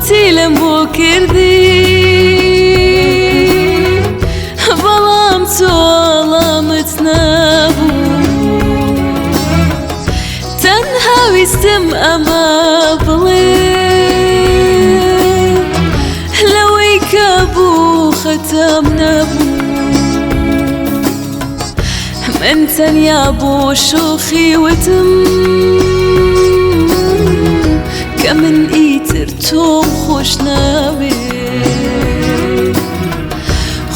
تیلم بۆ کردی، بەڵام تۆ وەڵامت نەبوو. تەنها ویستم ئەمە بڵێم، لەوەی کە بوو خەتام نەبوو. من تەنیا بۆ شۆخی وتم کە من ئیتر تۆم خۆش ناوێ.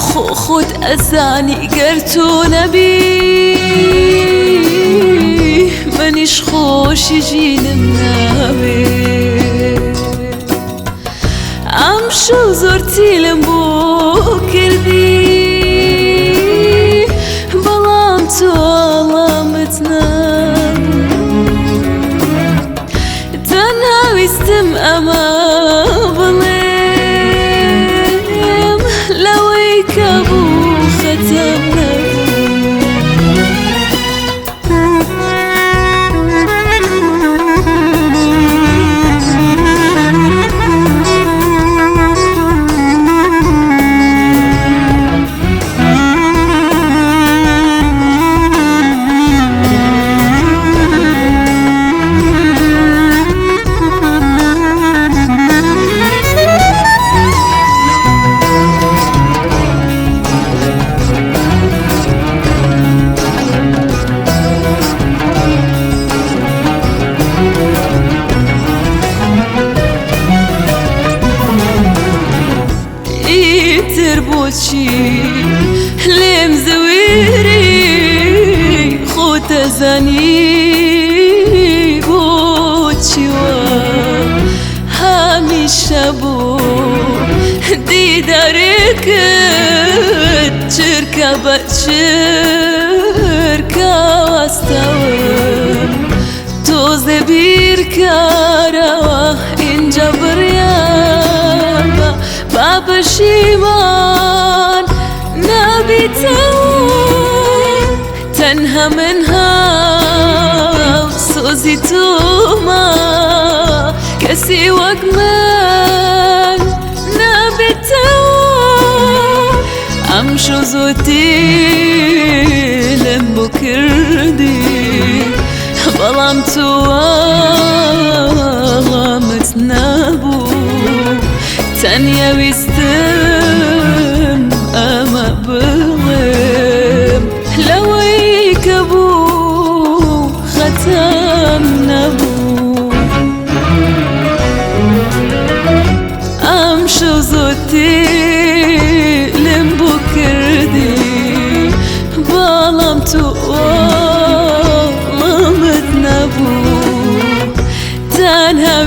خۆ خۆت ئەزانی گەر تۆ نەبی منیش خۆشی ژینم ناوێ. ئەم شەو زۆر تیلم بۆ کردی، بەڵام تۆ وەڵامت نەبوو. تەنها ویستم ئەمە بڵێم، لەوەی کە بوو خەتەم نەبوو. ئیتر بۆچی لێم زویری؟ خۆتەزانی بۆچی وا هەمیشە بۆ دیدارێکت چرکە بە چرکە وەستاوم. تۆزێ بیرکارەوە اینجا بڕیابە با پەشیمان نابیتەوە. تەنها من هاو سۆزی تۆما، کەسی وەک من نابێتەوە. ئەم شەو زۆتی لەم بۆ کردی، بەڵام تۆ وەڵامت نەبوو. تەنیا ویستم ئەمە بڵێم، لەوەی کە بوو خەتام نەبوو. ئەم شەو زۆتی لێم بۆ کردی، بەڵام تۆ وەڵامت نەبوو. تەنها